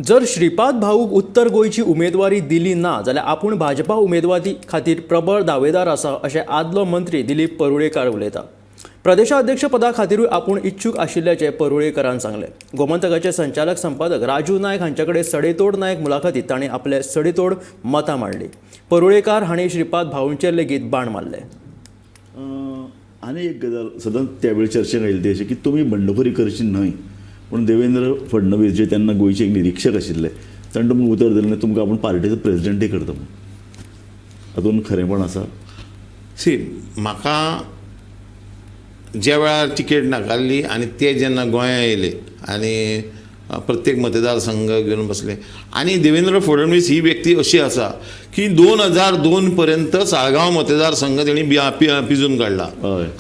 जर श्रीपाद भाऊक उत्तर गोंयची उमेदवारी दिली ना जाल्यार आपूण भाजपा उमेदवारी खातीर प्रबळ दावेदार आसा, अशें आदलो मंत्री दिलीप परुळेकार उलयता. प्रदेशाध्यक्षपदा खातीरूय आपूण इच्छूक आशिल्ल्याचें परुळेकारान सांगलें. गोमंतकाचे संचालक संपादक राजू नायक हांचे कडेन सडेतोड नायक मुलाखतीत तांणी आपले सडेतोड मतां मांडली. परुळेकार हांणी श्रीपाद भाऊंचेर लेगीत बाण मारले. आनी एक गजाल सदांच त्या वेळी चर्चेक आयिल्ली ती अशी की तुमी बंडखोरी करची न्हय, पूण देवेंद्र फडणवीस जे तेन्ना गोंयचे एक निरिक्षक आशिल्ले, ताणें तुमकां उतर दिलें तुमकां आपूण पार्टीचो प्रेजिडेंटय करता म्हूण. हातूंत खरेंपण आसा? सी, म्हाका ज्या वेळार तिकेट नाकारली आनी ते जेन्ना गोंया येयले आनी प्रत्येक मतदारसंघ घेवन बसले, आनी देवेंद्र फडणवीस ही व्यक्ती अशी आसा की 2002 पर्यंत साळगांव मतदारसंघ तेणी पिजून काडला.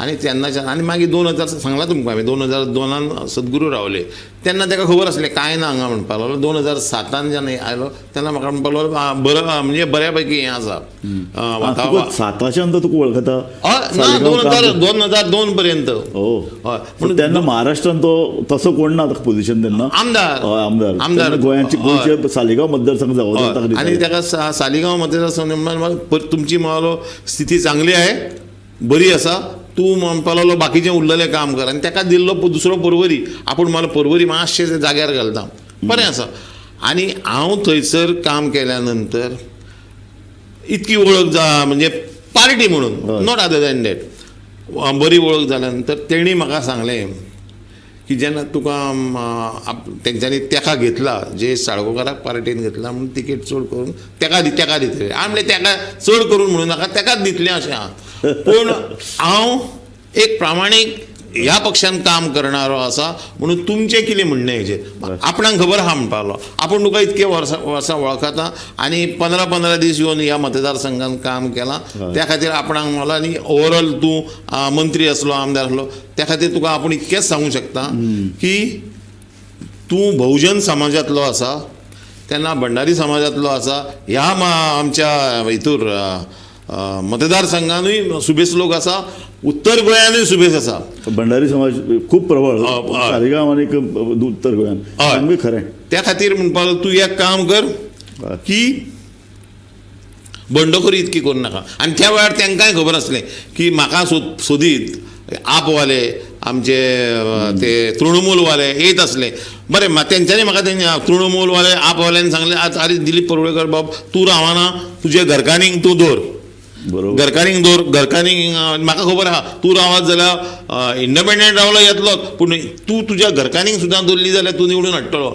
आनी तेन्नाच्यान आनी मागीर 2000 सांगला तुमकां हांवें, 2002 सद्गुरू रावले तेन्ना ताका खबर आसलें कांय ना हांगा म्हणपाक लागलो. 2007 जेन्ना आयलो तेन्ना म्हाका म्हणपाक लागलो बरो, म्हणजे बऱ्या पैकी हें आसा. साताच्यान तो तुका वळखता? ना, 2002 पर्यंत. हय, पूण तेन्ना महाराष्ट्रान तो तसो कोण ना पोझिशन तेन्ना, आमदार, आमदार, आमदार गोंयाचे, गोंयचे सालिगांव मतदारसंघ जावं. आनी ताका सालिगांव मतदारसंघ तुमची म्हणलो स्थिती चांगली आहे, बरी आसा, तूं म्हणपाक लागलो बाकीचें उरलेलें काम कर. आनी ताका दिल्लो दुसरो पर्वरी, आपूण मला पर्वरी मातशें जाग्यार घालता, बरें आसा. आनी हांव थंयसर काम केल्या नंतर इतकी वळख जा, म्हणजे पार्टी म्हणून, not other than that, बरी वळख जाल्या नंतर तेणी म्हाका सांगलें की जेन्ना तुका तेंच्यांनी तेका घेतला, जे साळगांवकाराक पार्टीन घेतला म्हणून तिकेट चड करून तेका तेका दितले. हांवें म्हणलें तेका चड करून म्हणूं नाका, तेकाच दितलें अशें आहा. पूण हांव एक प्रामाणीक ह्या पक्षान काम करणारो आसा म्हणून तुमचें कितें म्हणणें हेजेर आपणाक खबर आहा म्हणपाक लागलो. आपूण तुका इतके वर्सां वर्सां वळखता आनी 15-15 दीस येवन ह्या मतदारसंघान काम केलां, त्या खातीर आपणाक म्हणलो. आनी ओवरऑल तूं मंत्री आसलो, आमदार आसलो, त्या खातीर तुका आपूण इतकेंच सांगूंक शकता की तूं बहुजन समाजांतलो आसा, तेन्ना भंडारी समाजांतलो आसा, ह्या आमच्या हितूर मतदारसंघानूय सुबेस लोक आसा, उत्तर गोंयानूय सुबेस आसा. भंडारी समाज खूब प्रबळ सालिगांव आनी उत्तर गोंयान, खरें. त्या खातीर म्हणपाक तूं एक काम कर की बंडखोरी इतकी करूं नाका. आनी त्या वेळार तांकांय खबर आसलें की म्हाका सोदीत आपवाले आमचे ते तृणमूलवाले येत आसले. बरें, तेंच्यांनी म्हाका तेंच्या तृणमूलवाले आपवाल्यांनी सांगलें, आरे दिलीप परुळेकर बाब तूं रावना, तुजे घरकान्नीक तूं दवर, घरकान्नीक दवर, घरकान्नीक म्हाका खबर आहा तूं रावत जाल्यार इंडिपेंडंट रावलो येतलोच, पूण तूं तुज्या घरकान्नीक सुद्दां दवरली जाल्यार तूं निवडून हाडटलो.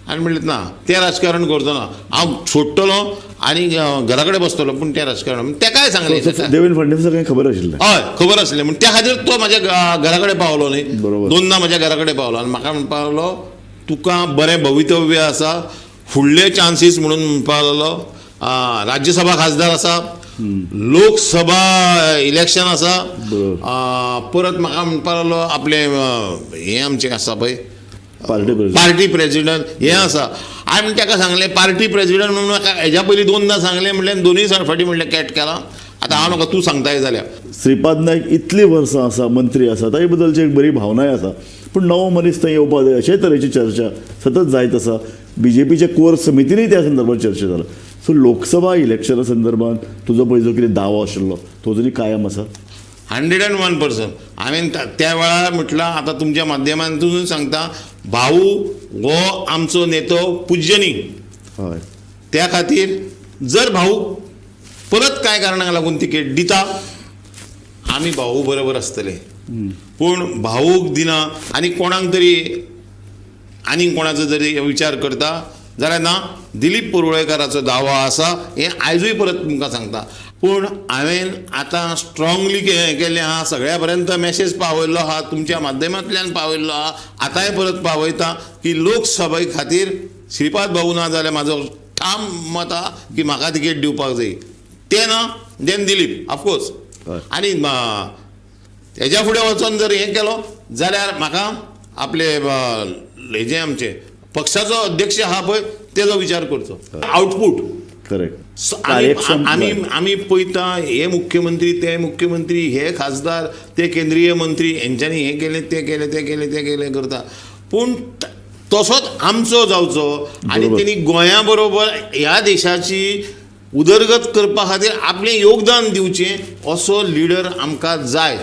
आनी म्हणलें ना, तें राजकारण करचो ना, हांव सोडटलो आनी घरा कडेन बसतलो, पूण तें राजकारण. तेकाय सांगलें देवेंद्र फडणवीसाक कांय खबर आशिल्लें? हय, खबर आसलें. म्हण त्या खातीर तो म्हाज्या घरा कडेन पावलो न्ही, दोनदां म्हाज्या घरा कडेन पावलो आनी म्हाका म्हणपाक लागलो तुका बरें भवितव्य आसा, फुडले चान्सीस म्हणून म्हणपाक लागलो राज्यसभा खासदार आसा, लोकसभा इलेक्शन आसा, परत म्हाका म्हणपाक लागलो आपलें हें आमचें आसा पळय पार्टी प्रेजिडेंट हें आसा. हांवें ताका सांगलें पार्टी प्रेजिडेंट म्हणून म्हाका हेज्या पयलीं दोनदां सांगलें, म्हणलें दोनूय फावटी म्हणलें कॅट केलां, आतां हांव म्हाका तूं सांगताय जाल्यार. श्रीपाद नायक इतलीं वर्सां आसा, मंत्री आसा, ताजे बद्दलची एक बरी भावनाय आसा, पूण नवो मनीस थंय येवपाक जाय अशे तरेची चर्चा सतत जायत आसा. बीजेपीच्या कोर समितीनय त्या संदर्भात चर्चा जाला. सो लोकसभा इलेक्शना संदर्भात तुजो पळय जो कितें दावो आशिल्लो तो जरी कायम आसा? 101%. हांवें त्या वेळार म्हटलां, आतां तुमच्या माध्यमांतून सांगता, भाऊ हो आमचो नेतो पुज्यनी. हय, त्या खातीर जर भाऊ परत कांय कारणाक लागून तिकेट दिता, आमी भाऊ बरोबर आसतले. पूण भाऊक दिना आनी कोणाक तरी आनीक कोणाचो जरी विचार करता जाल्यार ना, दिलीप परुळेकाराचो दावो आसा हें आयजूय परत तुमकां सांगता. पूण हांवें आतां स्ट्रोंगली केल्लें आहा, सगळ्या पर्यंत मॅसेज पावयल्लो आहा, तुमच्या माध्यमांतल्यान पावयल्लो आहा, आतांय परत पावयता की लोकसभे खातीर श्रीपाद भाऊ ना जाल्यार म्हाजो ठाम मत आहा की म्हाका तिकेट दिवपाक जाय, तें ना then Dilip of course. आनी हेज्या फुडें वचोन जर हें केलो जाल्यार म्हाका आपले हेजें आमचें पक्षाचो अध्यक्ष आहा पळय तेजो विचार करचो. Output correct. आमी आमी पळयता हे मुख्यमंत्री, ते मुख्यमंत्री, हे खासदार, ते केंद्रीय मंत्री, हेंच्यांनी हें केलें, तें केलें, तें केलें, तें केलें करता, पूण तसोच आमचो जावचो आनी बरोबर. तेणी गोंया बरोबर ह्या देशाची उदरगत करपा खातीर आपलें योगदान दिवचें असो लिडर आमकां जाय.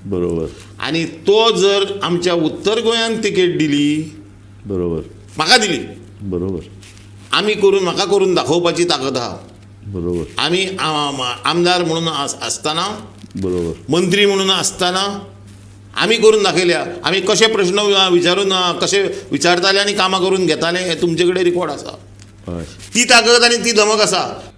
बरोबर. आनी तो जर आमच्या उत्तर गोंयान तिकेट दिली, बरोबर. म्हाका दिली, बरोबर. आमी करून म्हाका करून दाखोवपाची ताकद आहा. बरोबर. आमी आमदार म्हणून आसतना, बरोबर. मंत्री म्हणून आसतना आमी करून दाखयल्या. आमी कशे प्रश्न विचारून कशे विचारताले आनी कामां करून घेताले हें तुमचे कडेन रिकॉर्ड आसा. हय. ती ताकद आनी ती धमक आसा.